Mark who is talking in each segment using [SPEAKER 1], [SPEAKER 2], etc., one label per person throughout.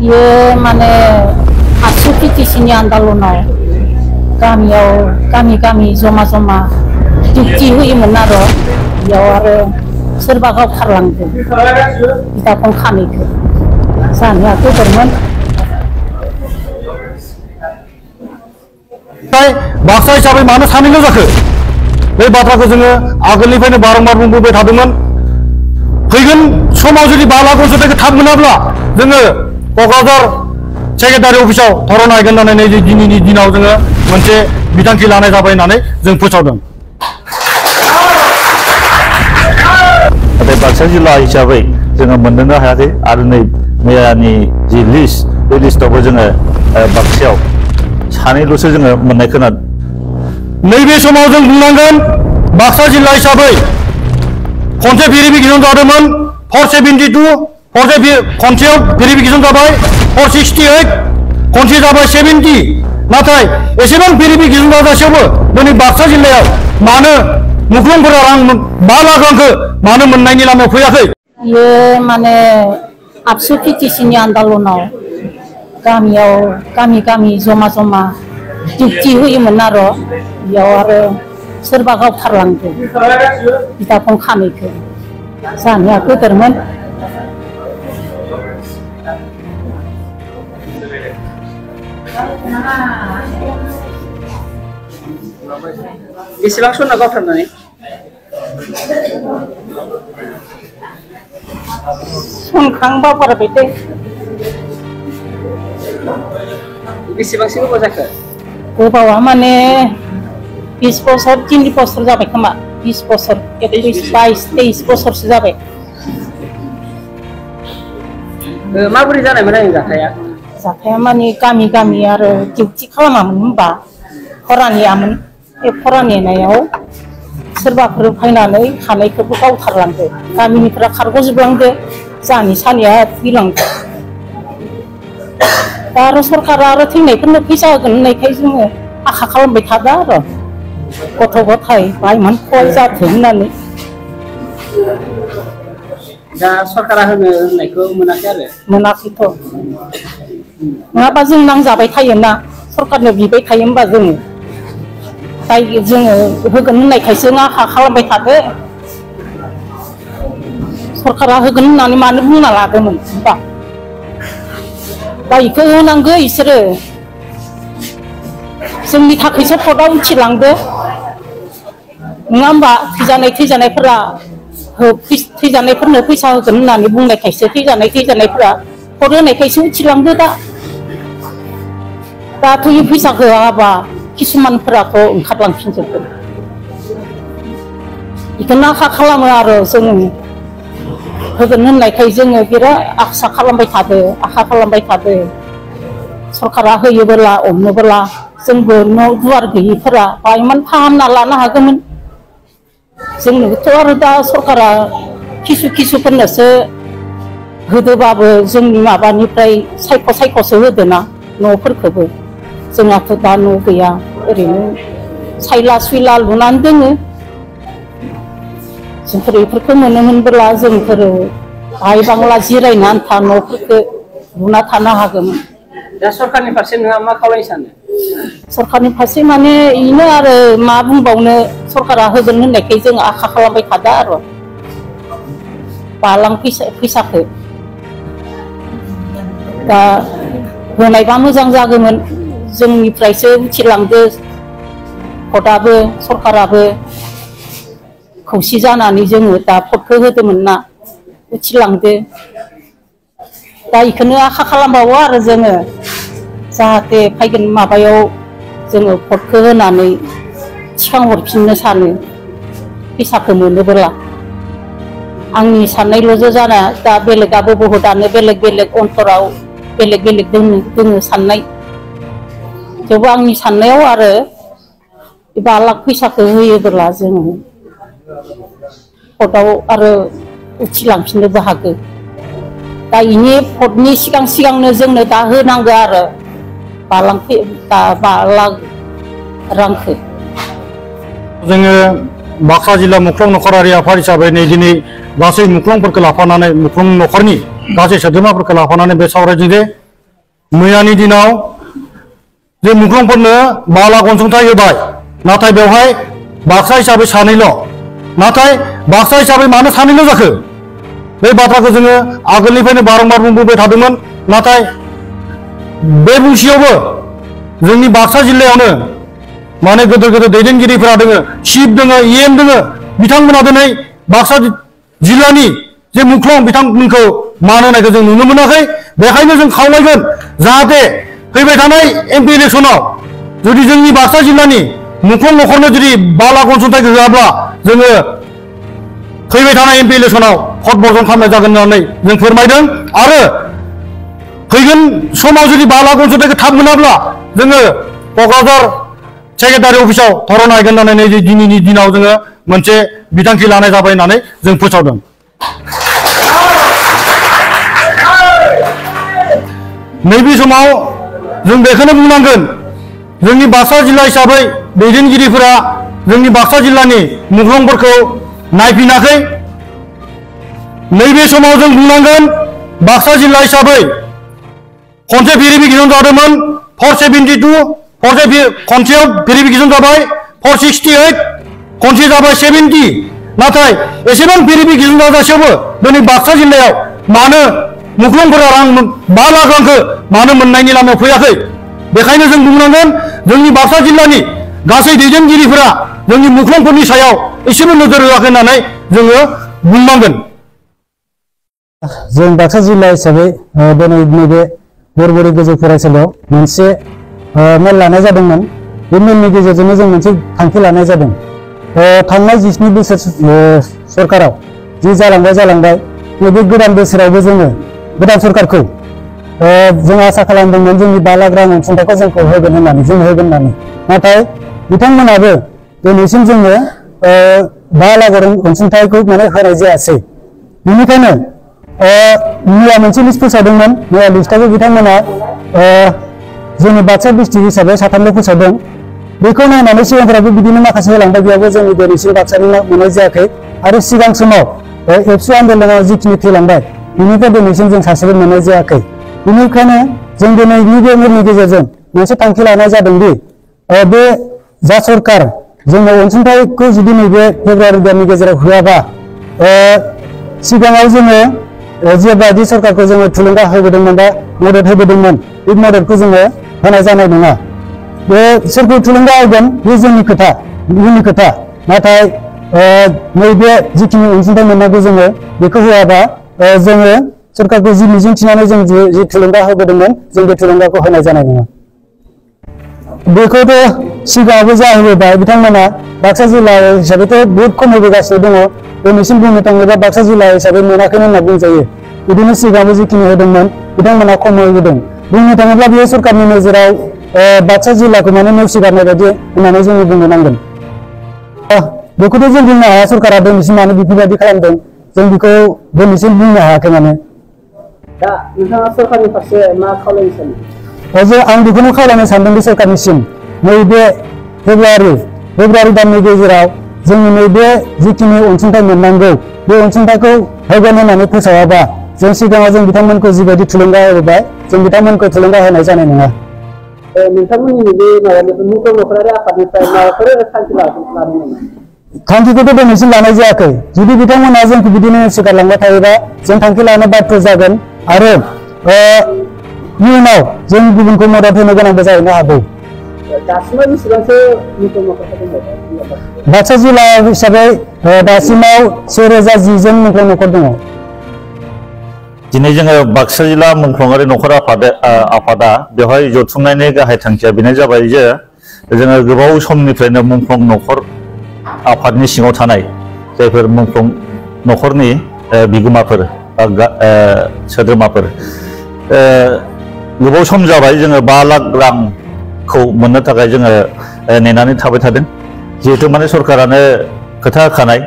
[SPEAKER 1] ये माने 800 PTCनि आन्दालनाव गामि जमा डिउटि होयोमोन आरो बेयाव आरो सोरबा गावथारलांदों बिदा फंखानैखौ जानाया गोदोरमोन।
[SPEAKER 2] बाक्सा हिसाबै मानो सानैल' जाखो बे बाथ्राखौ जोङो आगोलनिफ्रायनो बारंबार बुंबोबाय थादोंमोन। फैगोन समाव जुदि 5 लाख अनसुंथाइखौ थाब मोनाब्ला जोङो क'क्राझार सेक्रेटारि अफिसाव धरना हैगोन होननानै दिनैनि दिनाव जोङो मोनसे बिथांखि लानाय जाबाय होननानै जों फोसावदों।
[SPEAKER 3] नाथाय बाक्सा जिल्ला हिसाबै जोङो मोननोनो हायाखै आरो नै मैयानि जि लिस्ट बे लिस्टआवबो जोङो बाक्सायाव सानैल'सो जोङो मोननाय खोनादों।
[SPEAKER 2] नैबे समाव जों बुंनांगोन बाक्सा जिल्ला हिसाबै खनसे भेरिफिकेसन जादोंमोन 472 खनसेयाव भेरिफिकेसन जाबाय 468 खनसे जाबाय 70 नाथाय एसेबां भेरिफिकेसन जाजासेयावबो दिनै बाक्सा जिल्लायाव मानो मुख्लंफोरा रां 5 लाख रांखौ मानो मोननायनि लामायाव फैयाखै?
[SPEAKER 1] ये माने 800 PTCनि आन्दालनाव गामि जमा डिउटि होयोमोन आरो बेयाव आरो सोरबा गावथारलांदों बिदा फंखानैखौ जानाया गोदोरमोन।
[SPEAKER 4] बेसेबां सना गावथारनानै
[SPEAKER 1] सनखांबा बारबाय दे
[SPEAKER 4] बेसेबांसो गोबाव जाखो?
[SPEAKER 1] गोबावा माने 20 बोसोर 3 बोसोर जाबाय खोमा 20 बोसोर 22-23 बोसोरसो जाबाय।
[SPEAKER 4] माबोरै जानायमोन आंनि
[SPEAKER 1] जाथाया माने गामि आरो डिउटि खालामामोन होनबा फरानियामोन बे फरायनायाव सोरबाफोर फैनानै खानायखौबो गावथारलांदो गामिनिफ्रा खारग'जोबलांदो जानि सानिया थैलांदो। दा आरो सरकारा आरो थैनायफोरनो फैसा होगोन होननायखाय जोङो आखा खालामबाय थादों आरो गथ' गथाय बायमान खय जाथों होननानै।
[SPEAKER 4] दा सरकारा होनो होननायखौ मोनाखै आरो?
[SPEAKER 1] मोनाखैथ'। नङाबा जों नांजाबाय थायोना सरकारनो बिबाय थायो होनबा जोङो होगोन होननायखायसो आखा खालामबाय थादो। सरकारा होगोन होननानै मानो बुंना लादोंमोन होनबा दा बेखौ होनांगौ इसोरो जोंनि थाखायसो पदआव उथिलांदो नङा होमबा थैजानायफोरा थैजानायफोरनो फैसा होगोन होननानै बुंनायखायसो थैजानायफोरा पद होनायखायसो उथिलांदो। दाथ' बे फैसाखौ होआबा किसुमानफोराथ' ओंखारलांफिनजोबगोन बेखौनो आखा खालामो आरो जोङो होगोन होननायखाय जोङो बिराद आसा खालामबाय थादो आखा खालामबाय थादो। सरकारा होयोबोला अनोबोला जोंबो न' दुवार गैयिफोरा बायमान फाहामना लानो हागौमोन। जोंनोथ' आरो दा सरकारा किसुफोरनोसो होदोबाबो जोंनि माबानिफ्राय सायख'सो होदोना न'फोरखौबो जोंहाथ' दा न' गैया ओरैनो सायला सुइला लुनानै दोङो। जोंफोर बेफोरखौ मोनोमोनब्ला जोंफोरो बाय बांला जिरायनो आन्था न'फोरखौ लुना थानो हागौमोन।
[SPEAKER 4] दा सरकारनि फारसे नोंहा मा खावलायनो सानो?
[SPEAKER 1] सरकारनि फारसे माने बेनो आरो मा बुंबावनो सरकारा होगोन होननायखाय जों आखा खालामबाय थादों आरो 5 लाख फैसाखौ दा होनायबा मोजां जागौमोन। जोंनिफ्रायसो उथिलांदो पदआबो सरकाराबो खौसे जानानै जोङो दा पदखौ होदोंमोन ना उथिलांदो। दा बेखौनो आखा खालामबावो आरो जोङो जाहाथे फैगोन माबायाव जोङो पदखौ होनानै थिखांहरफिननो सानो फैसाखौ मोनोबोला। आंनि साननायल'जों जाना दा बेलेगाबो बहुदानो बेलेग अन्तराव बेलेग दोङो साननाय थेवबो आंनि साननायाव आरो 5 लाख फैसाखौ होयोब्ला जोङो पदआव आरो उथिलांफिननोबो हागौ। दा इनि पदनि सिगांनो जोंनो दा होनांगौ आरो 5 लाख रांखौ।
[SPEAKER 2] जोङो बाक्सा जिल्ला मुख्लं नखरारि आफाद हिसाबै दिनै गासै मुख्लंफोरखौ लाफानानै मुख्लं नखरनि गासै सोद्रोमाफोरखौ लाफानानै बे सावरायदों जे मैयानि दिनाव जे मुंख्लंफोरनो 5 लाख अनसुंथाइ होबाय नाथाय बेवहाय बाक्सा हिसाबै सानैल' नाथाय बाक्सा हिसाबै मानो सानैल' जाखो बे बाथ्राखौ जोङो आगोलनिफ्रायनो बारंबार बुंबोबाय थादोंमोन नाथाय बे बुंसेयावबो जोंनि बाक्सा जिल्लायावनो माने गोदोर गोदोर दैदेनगिरिफोरा दोङो चिफ दोङो EM दोङो बिथांमोना दिनै बाक्सा जिल्लानि जे मुंख्लं बिथांमोनखौ मान होनायखौ जों नुनो मोनाखै बेखायनो जों खावलायगोन जाहाथे फैबाय थानाय MP इलेक्शनाव जुदि जोंनि बाक्सा जिल्लानि मुंख्लं नखरनो जुदि 5 लाख अनसुंथाइ होआब्ला जोङो फैबाय थानाय MP इलेक्शनाव भट बर्जन खालामनाय जागोन होननानै जों फोरमायदों आरो फैगोन समाव जुदि 5 लाख अनसुंथाइखौ थाब मोनाब्ला जोङो क'क्राझार सेक्रेटारि अफिसाव धरना हैगोन होननानै दिनैनि दिनाव जोङो मोनसे बिथांखि लानाय जाबाय होननानै जों फोसावदों। नैबे समाव जों बेखौनो बुंनांगोन जोंनि बाक्सा जिल्ला हिसाबै दैदेनगिरिफोरा जोंनि बाक्सा जिल्लानि मुंख्लंफोरखौ नायफिनाखै नैबे समाव जों बुंनांगोन बाक्सा जिल्ला हिसाबै खनसे भेरिफिकेसन जादोंमोन 472 खनसेयाव भेरिफिकेसन जाबाय 468 खनसे जाबाय 70 नाथाय एसेबां भेरिफिकेसन जाजासेयावबो दिनै बाक्सा जिल्लायाव मानो मुंख्लंफोरा रां 5 लाख रांखौ मानो मोननायनि लामायाव फैयाखै बेखायनो जों बुंनांगोन जोंनि बाक्सा जिल्लानि गासै दैदेनगिरिफोरा जोंनि मुंख्लंफोरनि सायाव एसेबो नोजोर होआखै होननानै जोङो बुंनांगोन।
[SPEAKER 5] जों बाक्सा जिल्ला हिसाबै दिनै नैबे बरबरि गोजौ फरायसालियाव मोनसे मेल लानाय जादोंमोन बे मेलनि गेजेरजोंनो जों मोनसे थांखि लानाय जादों थांनाय 27 बोसोर सरकाराव जि जालांबाय नैबे गोदान बोसोरावबो जोङो गोदान सरकारखौ जों आसा खालामदोंमोन जोंनि 5 लाख रां अनसुंथाइखौ जोंखौ होगोन होननानै नाथाय बिथांमोनाबो दिनैसिम जोंनो 5 लाख अनसुंथाइखौ माने होनाय जायासै बेनिखायनो मैया मोनसे लिस्ट फोसावदोंमोन मैया लिस्टआवबो बिथांमोना जोंनि बाक्सा डिस्ट्रिक्ट हिसाबै 3 फोसावदों बेखौ नायनानै सिगांफोराबो बिदिनो माखासे होलांबाय बेयावबो जोंनि दिनैसिम बाक्सानि मोननाय जायाखै आरो सिगां समाव एबसु आन्दोलनाव जिखिनि थैलांबाय बिनिफ्राय दिनैसिम जों सासेबो मोननाय जायाखै बेनिखायनो जों दिनैनि बे मेलनि गेजेरजों मोनसे थांखि लानाय जादों दि बे जा सरकार जोंनो अनसुंथाइखौ जुदि नैबे फेब्रुवारि दाननि गेजेराव होआबा सिगाङाव जोङो जेबायदि सरकारखौ जोङो थुलुंगा होबोदोंमोन बा मदद होबोदोंमन बे मददखौ जोङो होनाय जानाय नङा बे सोरखौ थुलुंगा होगोन बे जोंनि खोथा नाथाय नैबे जिखिनि अनसुंथाइ मोननांगौ जोङो बेखौ होआबा जोङो सरकारखौ जि मिजिं थिनानै जों जि थुलुंगा होबोदोंमोन जों बे थुलुंगाखौ होनाय जानाय नङा बेखौथ' सिगाङावबो जाहोबोबाय बिथांमोना बाक्सा जिल्ला हिसाबैथ' बहुत खम होबोगासिनो दङ दिनैसिम बुंनो थाङोबा बाक्सा जिल्ला हिसाबै मोनाखैनो होनना बुंजायो बिदिनो सिगाङावबो जिखिनि होदोंमोन बिथांमोना खम होबोदों बुंनो थाङोब्ला बेयो सरकारनि नोजोराव बाक्सा जिल्लाखौ माने नेवसिगारनाय बायदि होननानै जोङो बुंनो नांगोन बेखौथ' जों बुंनो हाया सरकारा दिनैसिम मानो बेफोरबायदि खालामदों जों बेखौ दिनैसिम बुंनो हायाखै माने
[SPEAKER 4] दा नोंथाङा सरकारनि फारसे मा खावलायनो सानो
[SPEAKER 5] आं बेखौनो खावलायनो सानदों बे सरकारनिसिम नैबे फेब्रुवारि दाननि गेजेराव जोंनि नैबे जिखिनि अनसुंथाइ मोननांगौ बे अनसुंथाइखौ होगोन होननानै फोसावाबा जों सिगाङाव जों बिथांमोनखौ जिबायदि थुलुंगा होबाय जों बिथांमोनखौ थुलुंगा होनाय जानाय नङा
[SPEAKER 4] नोंथांमोननि बे मुंख्लं नखरारि आफादनिफ्राय माबाफोर थांखि लादों नामा
[SPEAKER 5] थांखिखौथ' दिनैसिम लानाय जायाखै जुदि बिथांमोना जोंखौ बिदिनो सिगारलांबाय थायोबा जों थांखि लानो बाध्य जागोन आरो इयुनाव जों गुबुनखौ मदद होनो गोनांबो जाहैनो हागौ
[SPEAKER 4] दासिमाव बेसेबांसो मुंख्लं नखरफोर दङ
[SPEAKER 5] बाक्सा जिल्ला हिसाबै दासिमाव 1010 जन मुंख्लं नखर दङ
[SPEAKER 3] दिनै जोङो बाक्सा जिल्ला मुंख्लंआरि नखर आफादा बेवहाय जथुमनायनि गाहाय थांखिया बेनो जाबाय जे जोङो गोबाव समनिफ्रायनो मुंख्लं नखर आफादनि सिङाव थानाय जायफोर मुंख्लं नखरनि बिगोमाफोर सोद्रोमाफोर गोबाव सम जाबाय जोङो 5 लाख रांखौ मोननो थाखाय जोङो नेनानै थाबाय थादों जिहेतु माने सरकारानो खोथा होखानाय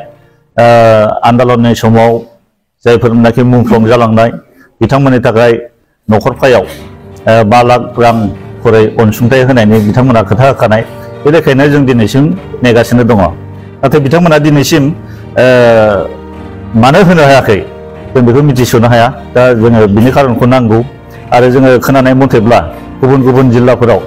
[SPEAKER 3] आन्दलननि समाव जायफोरनाखि मुंख्लं जालांनाय बिथांमोननि थाखाय नखरफायाव 5 लाख रां खरै अनसुंथाइ होनायनि बिथांमोना खोथा होखानाय बे लेखायनो जों दिनैसिम नेगासिनो दङ नाथाय बिथांमोना दिनैसिम मानो होनो हायाखै जों बेखौ मिथिस'नो हाया दा जोङो बिनि खारनखौ नांगौ आरो जोङो खोनानाय मथेब्ला गुबुन गुबुन जिल्लाफोराव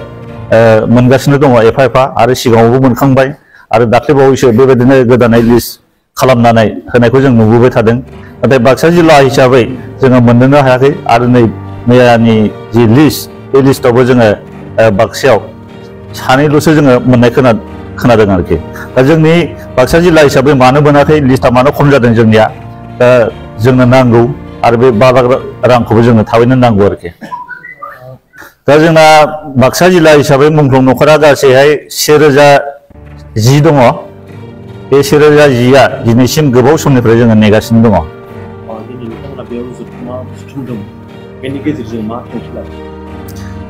[SPEAKER 3] मोनगासिनो दङ एफा एफा आरो सिगाङावबो मोनखांबाय आरो दाख्लैबावैसो बेबायदिनो गोदानै लिस्ट खालामनानै होनायखौ जों नुबोबाय थादों नाथाय बाक्सा जिल्ला हिसाबै जोङो मोननोनो हायाखै आरो नै मैयानि जि लिस्ट बे लिस्टआवबो जोङो बाक्सायाव सानैल'सो जोङो मोननाय खोनादों आरोखि दा जोंनि बाक्सा जिल्ला हिसाबै मानो मोनाखै लिस्टआ मानो खम जादों जोंनिया दा जोंनो नांगौ आरो बे 5 लाख रांखौबो जोंनो थाबैनो नांगौ आरोखि दा जोंना बाक्सा जिल्ला हिसाबै मुंख्लं नखरा गासैहाय 1010 दङ बे 1010आ दिनैसिम गोबाव समनिफ्राय जोङो नेगासिनो दङ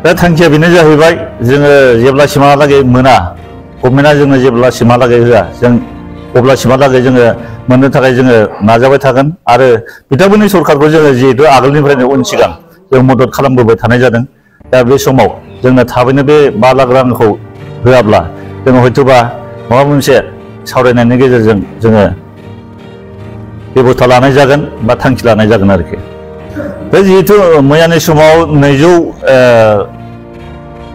[SPEAKER 3] दा थांखिया बेनो जाहैबाय जोङो जेब्लासिमहालागै मोना गभर्नमेन्टआ जोंनो जेब्लासिमहालागै होआ जों अब्लासिमहालागै जोङो मोननो थाखाय जोङो नाजाबाय थागोन आरो बिथांमोननि सरकारखौ जोङो जिहेतु आगोलनिफ्रायनो उन सिगां जों मदद खालामबोबाय थानाय जादों दा बे समाव जोंनो थाबैनो बे 5 लाख रांखौ होआब्ला जोङो हयथ'बा माबा मोनसे सावरायनायनि गेजेरजों जोङो बेबस्था लानाय जागोन बा थांखि लानाय जागोन आरोखि दा जिहेतु मैयानि समाव 200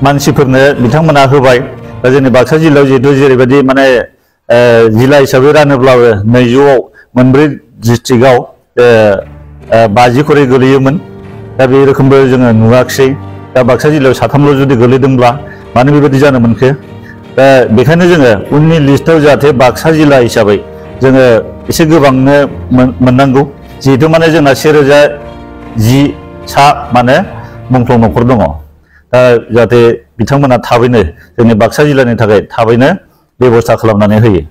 [SPEAKER 3] मानसिफोरनो बिथांमोना होबाय दा जोंनि बाक्सा जिल्लायाव जिहेतु जेरैबायदि माने जिल्ला हिसाबै रानोब्लाबो 200आव मोनब्रै डिस्ट्रिक्टआव 50 खरै गोलैयोमोन दा बे रोखोमबो जोङो नुवाखिसै दा बाक्सा जिल्लायाव 3ल' जुदि गोलैदोंब्ला मानो बेबायदि जानो मोनखो दा बेखायनो जोङो उननि लिस्टआव जाहाथे बाक्सा जिल्ला हिसाबै जोङो एसे गोबांनो मोननांगौ जिहेतु माने जोंना 1010 सा माने मुंख्लं नखर दङ दा जाहाथे बिथांमोना थाबैनो जोंनि बाक्सा जिल्लानि थाखाय थाबैनो बेबस्था खालामनानै होयो